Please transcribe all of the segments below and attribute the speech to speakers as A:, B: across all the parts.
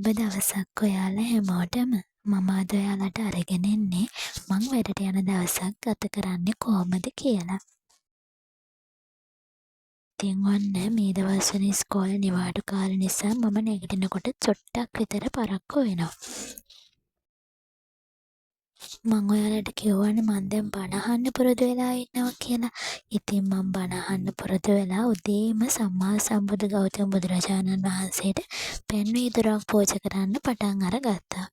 A: සුබ දවසක් ඔයාලා හැමෝටම. මම අද ඔයාලට අරගෙන එන්නේ මං වැඩට යන දවසක් ගත කරන්නේ කොහොමද කියලා. ඉතින් ඔන්න මේ දවස්වල ඉස්කෝලේ නිවාඩු කාලේ නිසා මම නැගිටිනකොට චුට්ටක් විතර පරක්කු වෙනවා. මං ඔයාලට කිව්වනේ මං දැන් බණ අහන්න පුරුදු වෙලා ඉන්නවා කියලා. ඉතින් මං බණ අහන්න පුරුදු වෙලා උදේම සම්මා සම්බුදු ගෞතම බුදුරජාණන් වහන්සේට පැන් වීදුරුවක් පූජා කරන්න පටන් අරගත්තා.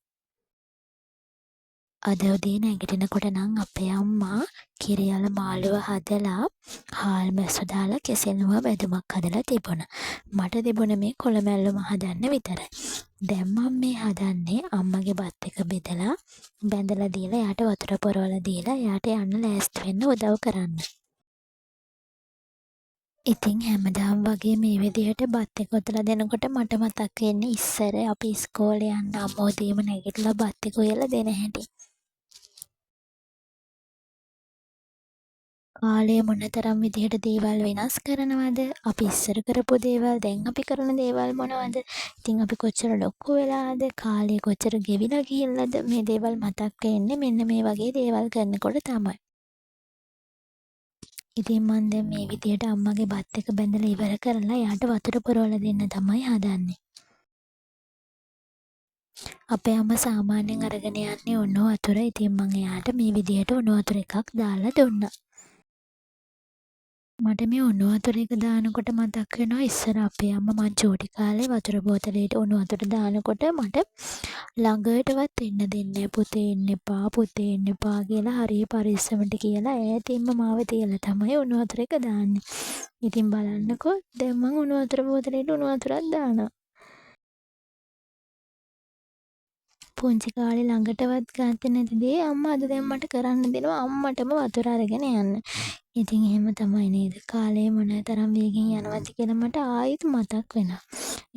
A: අද උදේ නැගිටිනකොට නම් අපේ අම්මා කිරියල මාළුව හදලා හාල් මැස්සු දාලා කෙසෙල් මුව බැදුමක් හදලා තිබුණා. මට තිබුණ මේ කොළ මැල්ලුම හදන්න විතරයි. දැන් මම මේ හදන්නේ අම්මගේ බත් එක බෙදලා බැඳලා දීලා එයාට වතුර පොරවලා දීලා එයාට යන්න ලෑස්ති වෙන්න උදව් කරන්න. ඉතින් හැමදාම වගේ මේ විදිහට බත් එක ඔතලා දෙනකොට මට මතක් වෙන්නේ ඉස්සර අපි ඉස්කෝලේ යන්න අම්මා උදේම නැගිටලා බත් එක උයලා දෙන හැටි. කාලය මොනතරම් විදිහට දේවල් වෙනස් කරනවද? අපි ඉස්සර කරපු දේවල් දැන් අපි කරන දේවල් මොනවද? ඉතින් අපි කොච්චර ලොකු වෙලාද? කාලය කොච්චර ගෙවිලා ගිහිල්ලාද? මේ දේවල් මතක් වෙන්නේ මෙන්න මේ වගේ දේවල් කරනකොට තමයි. ඉතින් මං දැන් මේ විදිහට අම්මගේ බත් එක බැඳලා ඉවර කරලා එයාට වතුර පුරවලා දෙන්න තමයි හදන්නේ. අපේ අම්මා සාමාන්‍යයෙන් අරගෙන යන්නේ උණු වතුර. ඉතින් මං එයාට මේ විදිහට උණු වතුර එකක් දාලා දුන්නා. මට මේ උණු වතුර එක දානකොට මතක් වෙනවා ඉස්සර අපේ අම්මා මං චූටි කාලේ වතුර බෝතලේට උණු වතුර දානකොට මට ළඟටවත් එන්න දෙන්නේ නෑ. පුතේ එන්න එපා, පුතේ එන්න එපා කියලා හරිය පරිස්සමට කියලා ඈතින්ම මාව තියලා තමයි උණු වතුර එක දාන්නේ. ඉතින් බලන්නකෝ දැන් මං උණු වතුර බෝතලේට උණු වතුරක් දානවා. පුංචි කාලේ ළඟටවත් ගත්තේ නැති දේ අම්මා අද දැන් මට කරන්න දෙනවා අම්මටම වතුර අරගෙන යන්න. ඉතින් එහෙම තමයි නේද? කාලය මොන තරම් වේගෙන් යනවද කියලා මට ආයෙත් මතක් වෙනවා.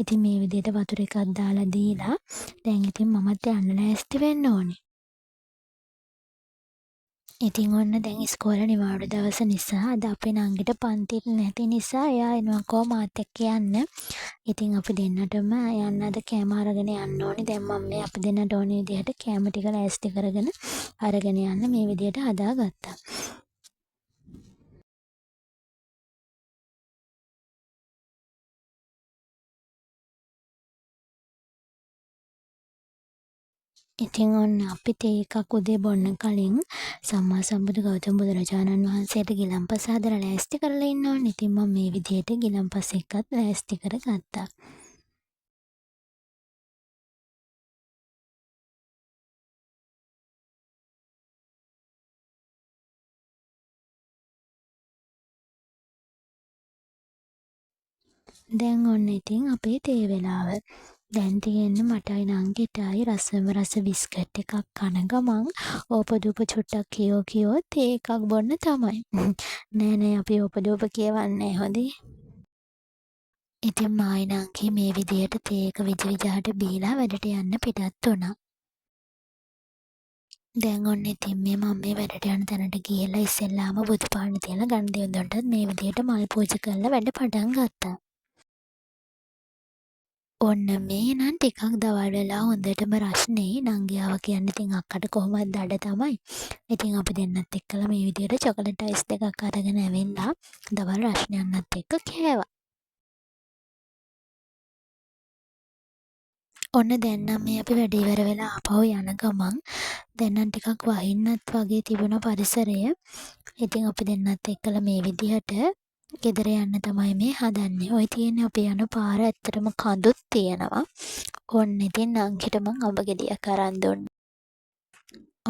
A: ඉතින් මේ විදිහට වතුර එකක් දාලා දීලා දැන් ඉතින් මමත් යන්න ලෑස්ති වෙන්න ඕනේ. ඉතින් ඔන්න දැන් ඉස්කෝලේ නිවාඩු දවස නිසා අද අපේ නංගිට පන්තිත් නැති නිසා එයා එනවා කෝ මාත් එක්ක යන්න. ඉතින් අපි දෙන්නටම යන්න අද කෑම අරගෙන යන්න ඕනේ. දැන් මම මේ අපි දෙන්නට ඕනේ විදිහට කෑම ටික ලෑස්ති කරගෙන අරගෙන යන්න මේ විදිහට හදාගත්තා. ඉතින් ඔන්න අපි තේ එකක් උදේ බොන්න කලින් සම්මා සම්බුදු ගෞතම බුදුරජාණන් වහන්සේට ගිලන්පස හදලා ලෑස්ති කරලා ඉන්න ඕනේ. ඉතින් මම මේ විදිහට ගිලන්පස එකත් ලෑස්ති කරගත්තා. දැන් ඔන්න ඉතින් අපේ තේ වෙලාව. දැන් තියෙන්නේ මටයි නංගිටයි රසම රස බිස්කට් එකක් කන ගමන් ඕපදූප චුට්ටක් කියෝ කියෝ තේ එකක් බොන්න තමයි. නෑ නෑ අපි ඕපදූප කියවන්නේ නෑ හොඳේ. ඉතින් මායි නංගි මේ විදියට තේ එක විජ විජහට බීලා වැඩට යන්න පිටත් වුණා. දැන් ඔන්න ඉතින් මේ මම මේ වැඩට යන තැනට ගිහිල්ලා ඉස්සෙල්ලාම බුදු පාන තියලා ගණ දෙවිඳුන්ටත් මේ විදියට මල් පූජා කරලා වැඩ පටන් ගත්තා. ඔන්න මේ නම් ටිකක් දවල් වෙලා හොඳටම රස්නේ. නංගි ආවා කියන්නේ ඉතින් අක්කට කොහොමත් දඩ තමයි. ඉතින් අපි දෙන්නත් එක්කලා මේ විදියට චොකලට් අයිස් දෙකක් අරගෙන ඇවිල්ලා දවල් රස්නේ යන්නත් එක්ක කෑවා. ඔන්න දැන් නම් මේ අපි වැඩ ඉවර වෙලා ආපහු යන ගමන් දැන් නම් ටිකක් වහින්නත් වගේ තිබුණ පරිසරය. ඉතින් අපි දෙන්නත් එක්කලා මේ විදිහට ගෙදර යන්න තමයි මේ හදන්නේ. ඔය තියෙන්නේ අපි යන පාර. ඇත්තටම කඳුත් තියෙනවා. ඔන්න ඉතින් නංගිට මං අඹ ගෙඩියක් අරන් දුන්නා.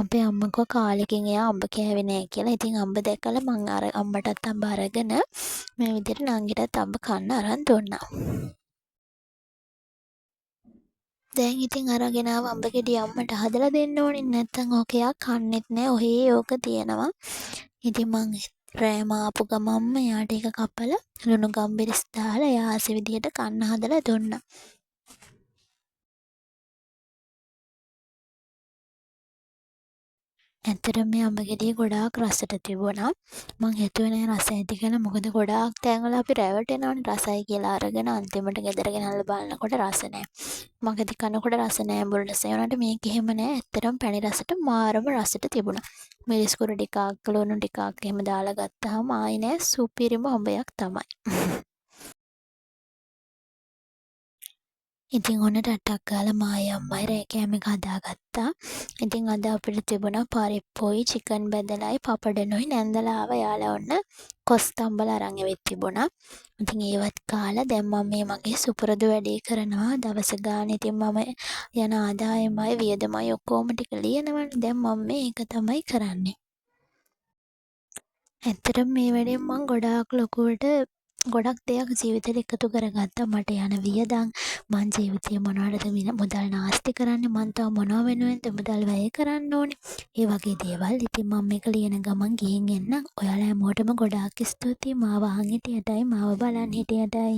A: අපේ අම්මා කිව්වා කාලෙකින් එයා අඹ කෑවේ නෑ කියලා. ඉතින් අඹ දැකලා මං අර අම්මටත් අඹ අරගෙන මේ විදිහට නංගිටත් අඹ කන්න අරන් දුන්නා. දැන් ඉතින් අරගෙන ආව අඹ ගෙඩිය අම්මට හදලා දෙන්න ඕනේ. නැත්තම් ඕක එයා කන්නෙත් නෑ. ඔහේ ඕක තියෙනවා. ඉතින් මං රෑම ආපු ගමන්ම එයාට ඒක කපලා ලුණු ගම්බිරිස් දාලා එයා ආස විදියට කන්න හදලා දුන්නා. ඇත්තටම මේ අඹ ගෙඩිය ගොඩාක් රසට තිබුණා. මං හිතුවේ නෑ රස ඇති කියලා. මොකද ගොඩාක් තැන්වල අපි රැවටෙනවනේ රසයි කියලා අරගෙන අන්තිමට ගෙදර ගෙනල්ලා බලනකොට රස නෑ. මගදී කනකොට රස නෑ, ඇඹුල් රස. ඒ වුණාට මේක එහෙම නෑ. ඇත්තටම පැණි රසට මාරම රසට තිබුණා. මිරිස් කුඩු ටිකක්, ලුණු ටිකක් එහෙම දාලා ගත්තාම ආයි නෑ, සුපිරිම අඹයක් තමයි. ඉතින් ඔන්න ටට්ටක් ගාලා මායි අම්මයි රෑ කෑම එක හදාගත්තා. ඉතින් අද අපිට තිබුණා පරිප්පුයි චිකන් බැදලයි පපඩනුයි. නැන්දලා ආව එයාලා ඔන්න කොස් තම්බලා අරන් ඇවිත් තිබුණා. ඉතින් ඒවත් කාලා දැන් මම මේ මගේ සුපුරුදු වැඩේ කරනවා. දවස ගානේ ඉතින් මම යන ආදායමයි වියදමයි ඔක්කොම ටික ලියනවනේ. දැන් මම මේ ඒක තමයි කරන්නේ. ඇත්තටම මේ වැඩෙන් මං ගොඩාක් ලොකුවට ගොඩක් දෙයක් ජීවිතේට එකතු කරගත්තා. මට යන වියදම්, මං ජීවිතේ මොනවටද මුදල් නාස්ති කරන්නේ, මං තව මොනවා වෙනුවෙන්ද මුදල් වැය කරන්න ඕනේ, ඒ වගේ දේවල්. ඉතින් මං මේක ලියන ගමන් ගිහින් එන්නම්. ඔයාලා හැමෝටම ගොඩාක් ස්තුතියි මාව අහන් හිටියටයි මාව බලන් හිටියටයි.